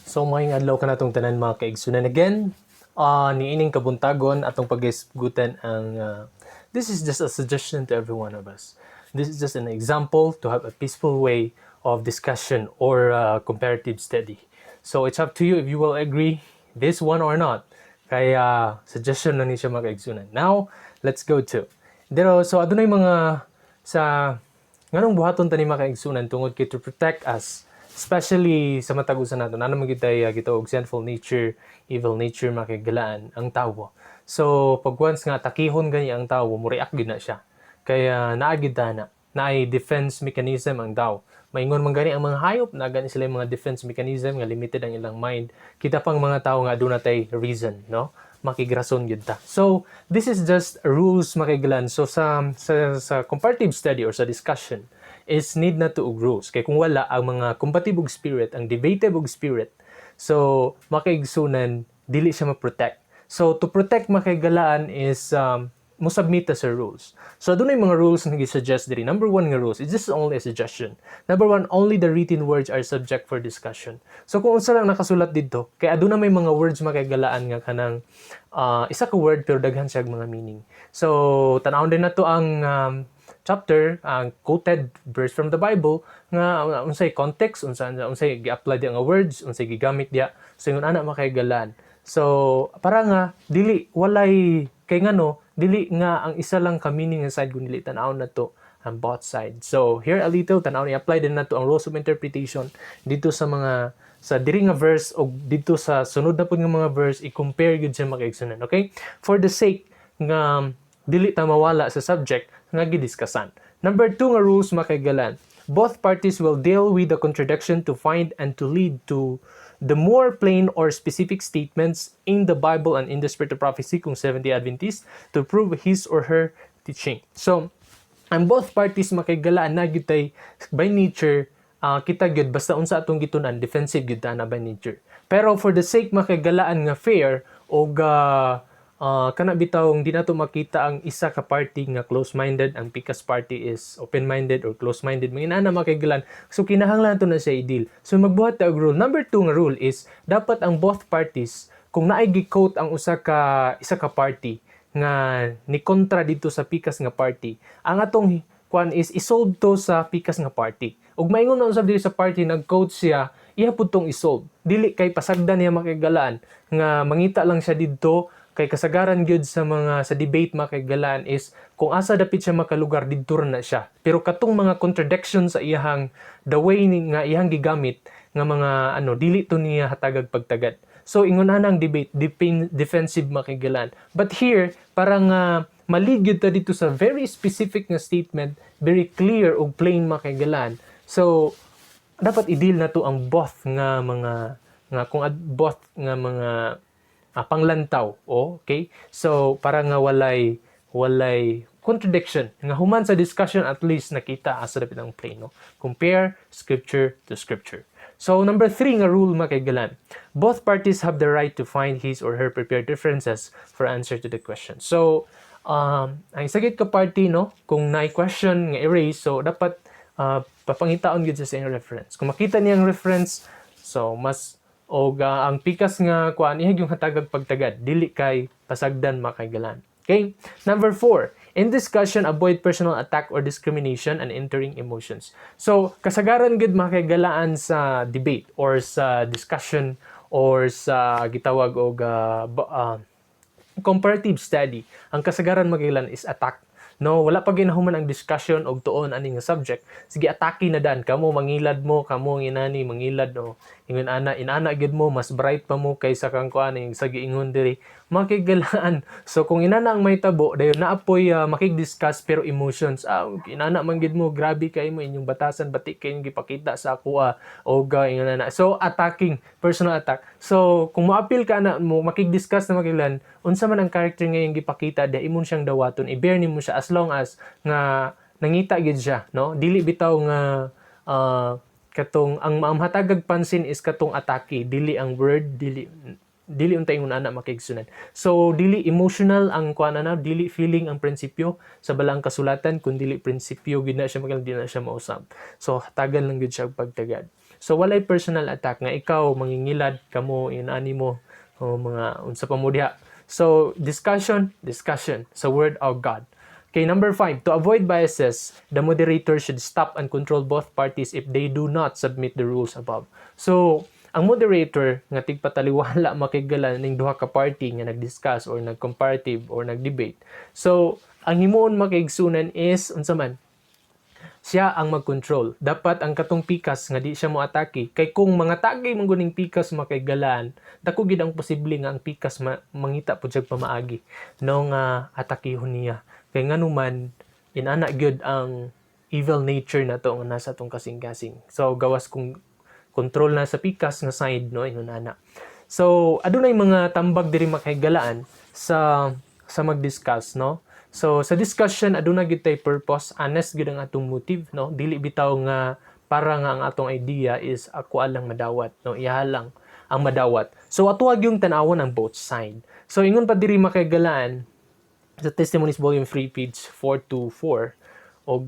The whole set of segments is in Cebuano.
So maayong adlaw kanatong tanan, mga kaigsunan, again. Niining kabuntagon atong pag-isgutan ang this is just a suggestion to every one of us. This is just an example to have a peaceful way of discussion or comparative study. So it's up to you if you will agree this one or not. Kaya suggestion na ni siya, mga kaigsunan. Now, let's go to. Pero so adunay mga sa nganong buhaton ta ni, mga kaigsunan, tungod kay to protect us, especially sa matag usa nato, naa man gyud tay gitawag sinful nature, evil nature, makigalaan ang tawo. So pag once nga atakihon gani ang tawo, mo react gyud na siya, kaya naa gyud ta na naay defense mechanism ang tawo. Maingon man gani ang mga hayop na gani sila yung mga defense mechanism nga limited ang ilang mind. Kita pang mga tawo nga aduna tay reason, no, makigrason gyud ta. So this is just rules, makigalan. So sa comparative study or sa discussion is need na to og rules. Kay kung wala ang mga combative og spirit, ang debative og spirit, so makaigsunan, dili siya ma-protect. So to protect, makaigalaan, is mo submit ta sa rules. So adunay mga rules nga gi-suggest diri. Number one nga rules, it's just only a suggestion. Number one, only the written words are subject for discussion. So kung unsa lang nakasulat didto, kay aduna may mga words, makaigalaan, nga kanang isa ka word pero daghan siya og mga meaning. So tan-awon din nato ang chapter, ang quoted verse from the Bible nga unsay context, unsay gi-apply diya nga words, unsay gigamit diya. So ingon ana, makaigalaan. So para nga dili walay kay ngano dili nga ang isa lang ka meaning nga side kun dili tan-awon nato ang both sides. So here a little tan-aw i-apply din nato ang rules of interpretation dito sa mga sa diri nga verse o dito sa sunod na pud nga mga verse, i-compare gyud siya, makaigsunan, okay? For the sake nga dili ta mawala sa subject nga gidiskusan. Number two nga rules, makaigalan. Both parties will deal with the contradiction to find and to lead to the more plain or specific statements in the Bible and in the Spirit of Prophecy kung Seventh-day Adventist to prove his or her teaching. So, ang both parties, makaigalaan, na gyud tay by nature, kita gyud basta unsa atong gitun-an, defensive gyud ta na by nature. Pero for the sake, makaigalaan, nga fair og kana bitawng di nato makita ang isa ka party nga close-minded, ang pikas party is open-minded or close-minded, mga inana, makaigalaan. So kinahanglan nato na siya i-deal. So magbuhat ta og rule. Number two nga rule is dapat ang both parties, kung naay gi-quote ang usa ka isa ka party nga ni kontra dito sa pikas nga party, ang atong kwan is isolve to sa pikas nga party. Ug maingon na usab diri sa party nag-quote siya, iya pud tong isolve. Dili kay pasagdan niya, makigalaan, nga mangita lang siya didto, kay kasagaran gyud sa mga sa debate, makigalaan, is kung asa dapit siya makalugar, didto ra na siya. Pero katong mga contradiction sa iyahang the way ni, nga iyang gigamit nga mga ano, dili to niya hatagag pagtagad. So ingon ana ang debate, defensive, makigalan. But here parang maligid ta dito sa very specific nga statement, very clear ug plain, makigalan. So dapat i-deal na to ang both nga mga nga kung ad, both nga mga panglantaw, okay? So para nga walay contradiction nga human sa discussion, at least nakita asa dapit ang plain, no? Compare scripture to scripture. So number three nga rule, makaigalan, both parties have the right to find his or her prepared references for answer to the question. So ang isa gid ka party, no, kung naay question nga i-raise, so dapat papangitaon gyud siya sa iyang reference. Kung makita niya ang reference, so mas og ang pikas nga kuan iya yung hatagag pagtagad, dili kay pasagdan, makaigalan. Okay? Number four, in discussion, avoid personal attack or discrimination and entering emotions. So, kasagaran gud, makaigalaan, sa debate or sa discussion or sa gitawag og comparative study, ang kasagaran, magailan, is attack. No, wala pa ginahuman ang discussion og tuon ani nga subject. Sige, atake na dan kamo, mangilad mo, kamo ang inani, mangilad, no. Ingon ana, inana gyud mo, mas bright pa mo kaysa kang kuan sa giingon diri. Makigalaan. So kung inana ang mahitabo, dayon naapoy makig-discuss pero emotions. Ah, inana man gid mo, grabe kay mo inyong batasan, bati kay inyong gipakita sa ako og ingon ana. So attacking, personal attack. So kung moapil ka na mo makig-discuss na makilan, unsa man ang character nga iyang gipakita diha, imon siyang dawaton, i-bear nimo siya as long as nga nangita gid siya, no? Dili bitaw nga katong ang maamhatagag pansin is katong atake, dili ang word, dili dili unta ingon ana, makigsunan. So dili emotional ang kuan ana, dili feeling ang prinsipyo sa balaang kasulatan, kun dili prinsipyo gid na siya, magal di na siya mausab. So hatagan lang gid siya og pagtagad. So So walay personal attack nga ikaw mangingilad kamo inani mo o mga unsa pa mo diha. So discussion, discussion sa word of God. Okay, number 5, to avoid biases, the moderator should stop and control both parties if they do not submit the rules above. So, ang moderator nga tigpataliwala, makigala, ning duha ka party nga nag-discuss or nag-comparative or nag-debate. So, ang himuon, makaigsunan, is unsa man siya ang mag-control. Dapat ang katong pikas nga di siya mo atake kay kung mga tagay man guning pikas, makaigalaan, dako gid ang posible nga ang pikas mangita pud siya pamaagi no nga atakihon niya. Kay nganuman inana gyud ang evil nature na to nga nasa atong kasing-kasing. So gawas kung control na sa pikas nga side, no, ingon ana. So adunay mga tambag diri, makaigalaan, sa mag-discuss, no. So sa discussion aduna gyud tay purpose, honest gyud ang atong motive, no. Dili bitaw nga para nga ang atong idea is ako lang madawat, no, iyaha lang ang madawat. So ato yung tan-awon ang both side. So ingon pa diri, makaigalaan, sa Testimonies Volume 3 page 424 og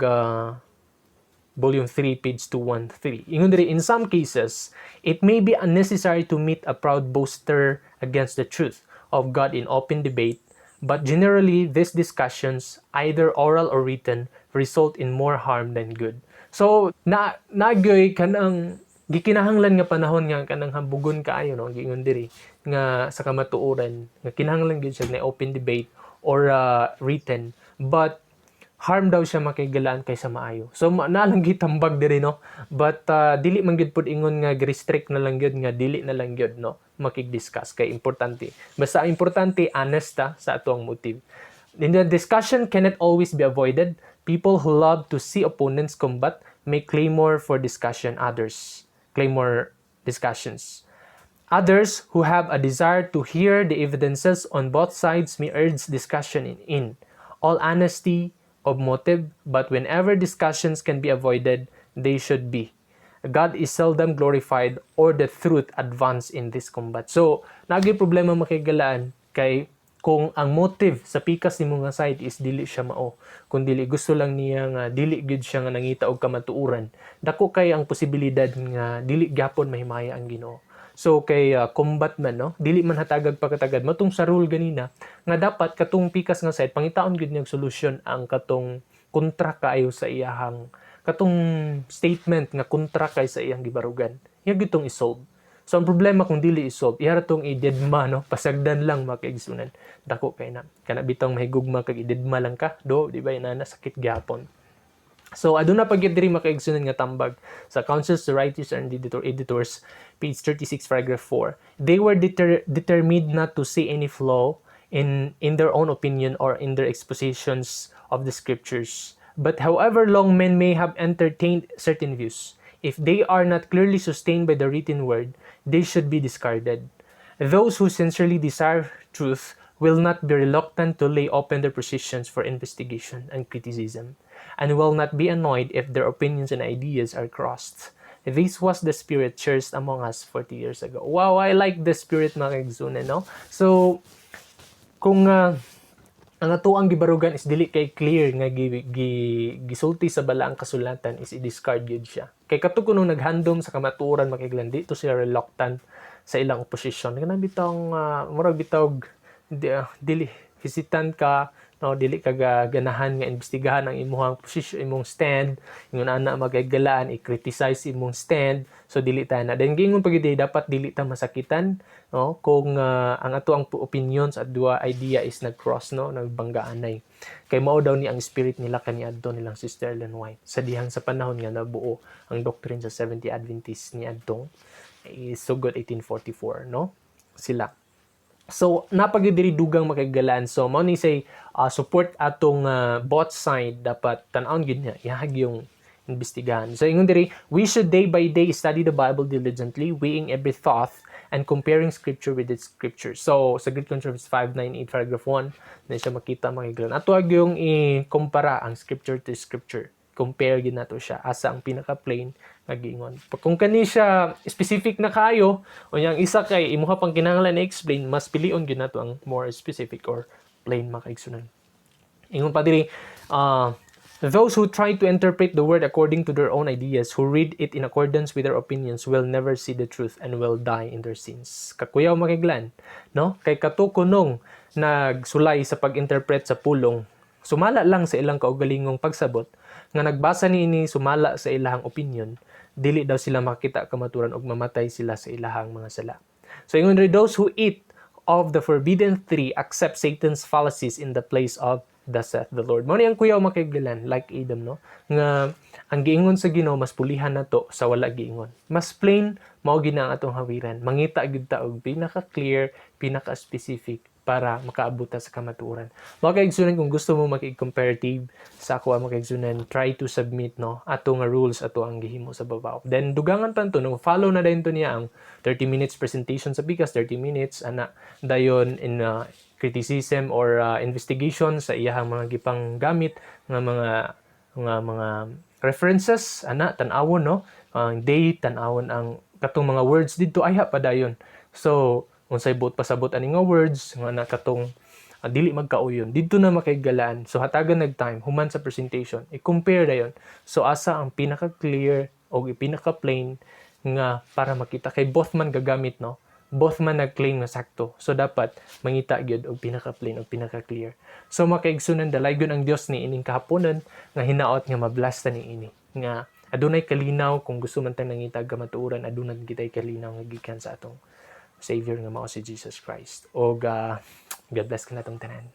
Volume 3 page 213. Ingon diri, in some cases, it may be unnecessary to meet a proud boaster against the truth of God in open debate, but generally these discussions, either oral or written, result in more harm than good. So, na nagyoy kanang gikinahanglan nga panahon nga kanang hambugon kaayo, no, giingon diri nga sa kamatuoran nga kinahanglan gyud siya na open debate or written, but harm daw siya, makigalaan, kaysa maayo. So na lang gitambag diri, no. But dili man gyud pud ingon nga restrict na lang gyud nga dili na lang gyud, no, makig-discuss kay importante. Basta ang importante, honest ta sa ato ang motive. In the discussion cannot always be avoided. People who love to see opponents combat may clamor for discussion others. Clamor discussions. Others who have a desire to hear the evidences on both sides may urge discussion in all honesty of motive, but whenever discussions can be avoided, they should be. God is seldom glorified or the truth advanced in this combat. So, nagi problema, makigalaan, kay kung ang motive sa pikas nimo nga side is dili siya mao, kung dili gusto lang niya nga dili gyud siya nga nangita og kamatuoran, dako kay ang posibilidad nga dili gyapon mahimaya ang Ginoo. So kay combat man, no, dili man hatagag pagkatagad matong sa rule ganina nga dapat katong pikas nga side pangitaon gyud niyang solusyon ang katong kontra kaayo sa iyahang katong statement nga kontra kay sa iyang gibarugan. Iya gyud tong i-solve. So ang problema kung dili i-solve, iya ra tong i-deadma, no, pasagdan lang, makaigsunan. Dako kay na. Kana bitong mahigugma kag i-deadma lang ka, do, di ba, inana sakit gyapon. So aduna pa gyud diri, makaigsunan, nga tambag sa Counsels to Writers and Editors, page 36 paragraph 4. They were determined not to see any flaw in their own opinion or in their expositions of the scriptures. But however long men may have entertained certain views, if they are not clearly sustained by the written word, they should be discarded. Those who sincerely desire truth will not be reluctant to lay open their positions for investigation and criticism, and will not be annoyed if their opinions and ideas are crossed. This was the spirit cherished among us 40 years ago. Wow, I like the spirit, mga kaigsunan, no? So, kung ang atoang gibarugan is dili kay clear nga gisulti sa balaang kasulatan is i-discard gyud siya. Kay kato kuno naghandom sa kamatuoran, makiglan, dito sila reluctant sa ilang oposisyon. Kanang bitong murag bitawg dili hesitant ka, no, dili ka ganahan nga imbestigahan ang imuhang position, imong stand, ingon ana, magagalaan i-criticize imong stand. So dili ta na then giingon pag dapat dili ta masakitan, no, kung ang ato ang opinions at duha idea is nag-cross, no, nagbanggaanay, kay mao daw ni ang spirit nila kaniadto nilang Sister Ellen White sa dihang sa panahon nga nabuo ang doctrine sa Seventh Adventist niadtong sugod 1844, no, sila. So, napagidiri dugang makagalaan. So, mao ni say support atong both side dapat tan-awon gyud niya, ihag yung imbestigahan. So, ingon diri, we should day by day study the Bible diligently, weighing every thought and comparing scripture with its scripture. So, sa Great Controversy 598 paragraph 1, na siya makita, makiglan. Ato yung i-kumpara ang scripture to scripture. Compare gyud nato siya asa ang pinaka plain nga giingon. Kung kani siya specific na kayo, o yang isa kay imuha pang kinahanglan i-explain, mas pilion gyud nato ang more specific or plain, makaigsunan. Ingon pa diri, Those who try to interpret the word according to their own ideas, who read it in accordance with their opinions, will never see the truth and will die in their sins. Kakuyaw, mga kaigsuonan, no? Kay kato kunong nagsulay sa pag-interpret sa pulong, sumala lang sa ilang kaugalingong pagsabot, nga nagbasa niini sumala sa ilahang opinion, dili daw sila makita kamaturan ug mamatay sila sa ilahang mga sala. So ingon rin, those who eat of the forbidden tree accept Satan's fallacies in the place of "Thus saith the Lord." Mao ni ang kuyaw, mga kaigsuonan, like Adam, no? Nga ang giingon sa Ginoo mas pulihan nato sa wala giingon. Mas plain mao gina ang atong hawiran. Mangita gyud ta og pinaka clear, pinaka specific para makaabot ta sa kamatuoran. Mga kaigsunan, kung gusto mo makig-comparative sa ako, mga kaigsunan, try to submit, no, ato nga rules, ato ang gihimo sa babaw. Then dugangan pa to, no, follow na din to niya ang 30 minutes presentation sa pikas, 30 minutes ana dayon in criticism or investigation sa iyahang mga gipang gamit nga mga references ana, tan-awon, no, ang date, tan-awon ang katong mga words didto, ayha pa dayon. So unsay buot pasabot ani nga words nga na katong dili magkauyon didto na makaigalaan. So hatagan nag time human sa presentation, i-compare dayon. So asa ang pinaka clear o pinaka plain nga para makita, kay both man gagamit, no, both man nag-claim nga sakto. So dapat mangita gyud og pinaka plain og pinaka clear. So mga kaigsunan, dalaygon ang Dios ni ining kahaponon nga hinaot nga mabless ta ni ini nga adunay kalinaw. Kung gusto man tang nangita kamatuoran, adunay kitay kalinaw nga gikan sa atong Savior nga mao si Jesus Christ. Og God bless kanatong tanan.